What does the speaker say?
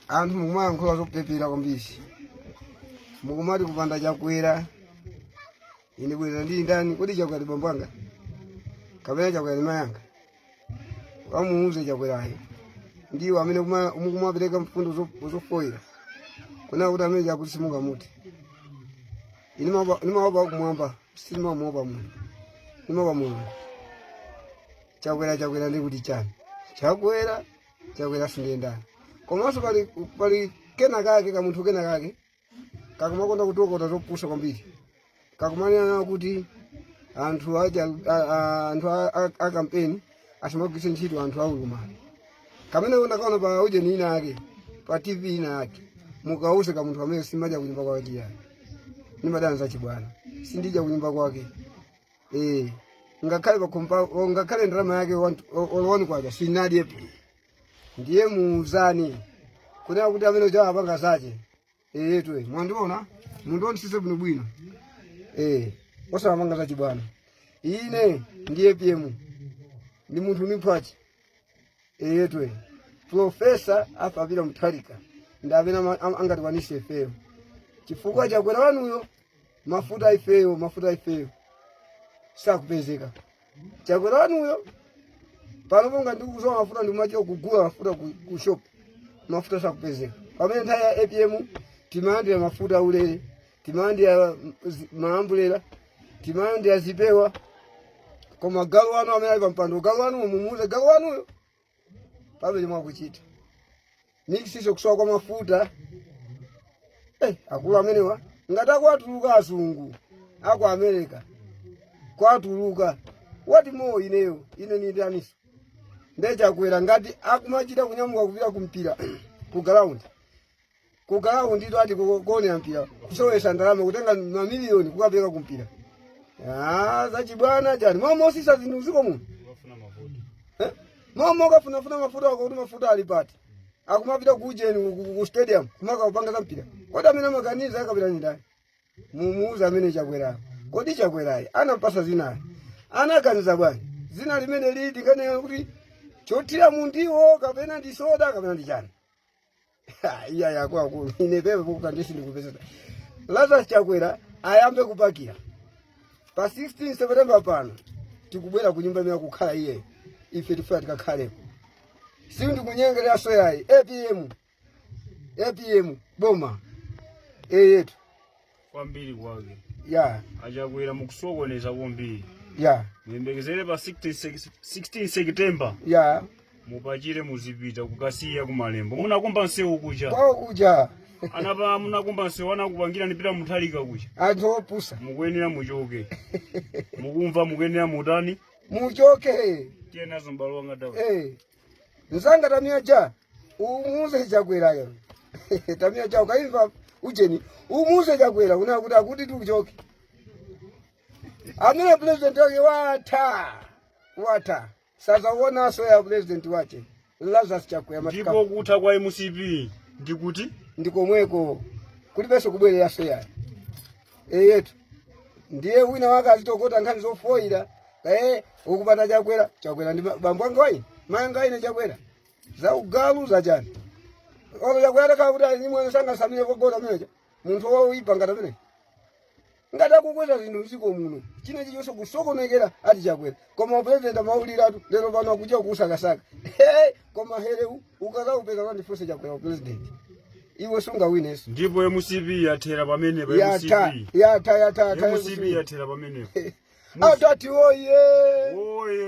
Anthu mukumayankhula zopepera kwambiri, mukumati kupanda Chakwera ine bweza ndili ndani? Kodi Chakwera ndi bambo anga kapena Chakwera ndi mayi anga? Amuuze Chakwerayo ndiwo amene mukumapereka mfundo zofoyera kunena kuti amene chakuti simungamute. Ine nimaopa kumwamba, sindimamuopa munthu, nimaopa Mulungu. Chakwera, Chakwera ndi kuti chani? Chakwera, Chakwera sindiye ndani? Komanso pali kena kake kamunthu kena kake kakumakonda kutokota zopusa kwambiri, kakumanena kuti anthu aja anthu a kampeni asamagwiritse ntchito anthu aulumali. Kamene ndakaona pa ujeni ina ake, pa TV ina ake. Mukauze kamunthu amene simadya kunyumba kwake tiyani, nimadana zachibwana, sindidya kunyumba kwake. Ngakhale pakhompa, ngakhale ndalama yake olo 1 kwacha sinadyepo. Ndiye muuzani kunena kuti amene uja apanga zache. Twe mwandiona, mundionisise bwinobwino, osamapanga zachibwana. Ine ndiye APM, ndi munthu ni mphachi. Twe Professor Arthur Peter Mutharika ndi amene angatikwanise ifeyo, chifukwa Chakwera wanuyo, mafuta ifeyo, mafuta ifeyo sakupezeka. Chakwera wanuyo pano ponga ndikuzowa mafuta, ndikumachiwa kugula mafuta ku shop, mafuta sakupezeka, pamene nthawi ya APM timalandira mafuta aulere, timalandira maambulera, timalandira zipewa. Koma galu wanu amene ali pampando, galu wanu, mumuuze galu wanuyo pamene mwakuchita mikisiso kusowa kwa mafuta. Akulu amenewa ngati akuatuluka azungu aku America kwatuluka, what more ineyo? Ine nindaniso? Ndechakwera ngati akumachita kunyamuka kupita kumpira ku ground, ku ground ito ati kuonera mpira, kusowesa ndalama, kutenga mamiliyoni kukapereka kumpira. Ah, zachibwana chani momosisa zinthu ziko muno? Eh? Momo kafunafuna mafuta wako kuti mafuta ali pati, akumapita kujeni ku stadium kumakapanga za mpira. Kodi amene amaganiza akapita ni ndani? Mumuuza amene Chakwerayo. Kodi Chakwerayo anampasa zinayo anaganiza bwanji? Zina limene lili tinganena kuti chothira mundiwo kapena ndi soda kapena ndi chani? Iya, yakuluakulu, ine pepe pokukandisi ndikupezesa Lazarus Chakwera ayambe kupakira. Pa 16 September pano tikubwera ku nyumba imene akukhala iyeyo, ife tifuna tikakhaleko. Siu ndikunyengerera soyayi. APM, APM boma eyetu. Kwambiri kwake. Ya. Achakwera mukusokoneza kwambiri. Ya. Muyembekezere pa 16 September. Ya. Mupachire muzipita kukasiya kumalembo. Munakumba nsewu kuja. Kwawo kuja. Anapa munakumba nsewu anakupangira ni Peter Mutharika kuja. Anthu opusa. Mukuyenera muchoke. Mukumva, mukuyenera mutani? Muchoke. Tiye nazo m'bale wanga Daudi. Nzanga Tamia Ja, umuze Chakwerayo. Tamia Ja, ukaimva ujeni, umuze Chakwera kuna kuti akuti tikuchoke. Amene president wake watha, watha, sazaonanso ya president wache Lazarus Chakwera. Ndipo kutha kwa MCP ndikuti ndikomweko, kulibenso kubwereranso yayi. Eyetu, ndiye wina wake azitokota nkhani zofoyira kaye ukupata Chakwera. Chakwera ndi bambo anga waine, mayi anga aine? Chakwera za ugalu zachani? Olo Chakwera atakhala kuti ali nimwe sangasamire kogota amenecha munthu woipa ngati amene ngati akukweza zinthu mdziko muno, china chilichonse kusokonekera, ati Chakwera. Koma president amauliratu, lero pano akucha kusakasaka. Hey, koma hereu ukakaupeza kandifunse Chakwera president, iwe sungawinenso. Ndipo MCP yathera pamenepa. Yatha. MCP. Yatha, yatha, yatha. MCP yathera pamenepa. Atati oye! Oye!